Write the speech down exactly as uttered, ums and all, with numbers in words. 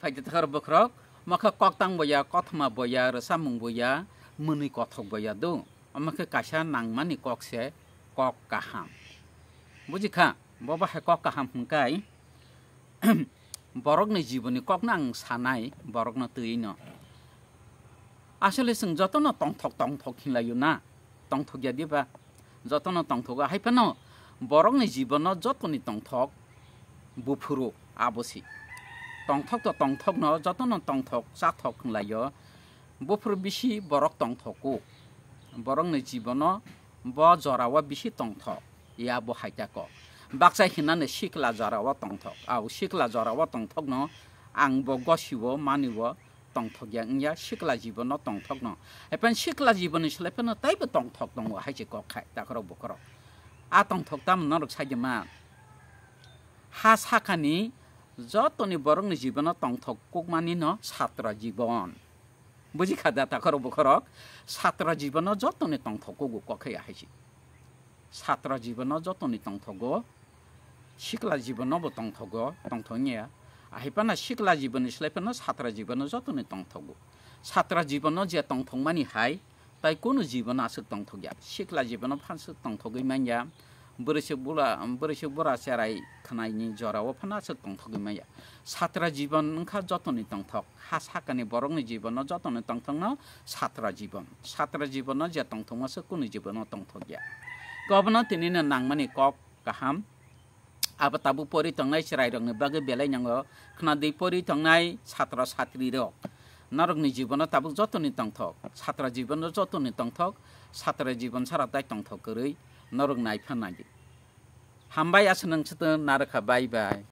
Khaidi takhar bokhorok, mokhe kok tang boya, kothoma boya, rwchapmung boya, mwnwi kothok boya do. Omo khe kaisa nangmani kok se kok kaham. Buji kha, bo bahai kok kaham hwnkai, borokni jiboni kokno ang sanai, borokno twiwi no. Asole chwng jotono tongthok tongthok hinlaio na, tongthok ya diba? Jotono tongthogo, hai phano borokni jibono jotoni tongthok buphuru abosi. Tongthok to tongthokno jotono tongthok chathok hinlaio, buphuru bisi borok tongthogo. Borokni jibono bo jorao bisi tongthok, ya bo haitako. Baksa hinani sikla jorao tongthok, au sikla jorao tongthokno ang bo gosio, manio, tongthok ya wngya, sikla jibono tongthokno. Epen sikla jibonni slai phano taibo tongthok tongo hai se kok khai, takhorok bokhorok. A tongthok tamo norok saigema. Ha sakani jotoni borokni jibono tongthok kukmani no satra jibon. Buji kha da takhorok bokhorok? Satra jibono jotoni tongthok kugo kok khai hai se. Satra jibono jotoni tongthogo, sikla jibono bo tongthogo, tongthok wngya. Ahai phano sikla jibonni slai phano satra jibono jotoni tongthogo. Satra jibono je tongthokmani hai, tai kunu jibono aswk tongthokya. Sikla jibono phano aswk tongthogwi manya. Bwrwisuk bula, bwrwisuk bura cherai khnaini jorao phano aswk tongthogwi manya. Satra jibon wngkha jotoni tongthok. Ha sakani borokni jibono jotoni tongthokno satra jibon. Satra jibono je tongthokma se kunu jibono tongthokya. Kobono tinino nangmani kok kaham. Abo tabuk pori tongnai chwrairokni bagwi belai nango. Khna di pori tongnai satra satrirok. Norokni jibono tabuk jotoni tongthok. Satra jibono jotoni tongthok. Satra jibon sara tai tongthok kwrwi norok naipha nai di. Hambai aswk nang swtwng narwkha, bye bye.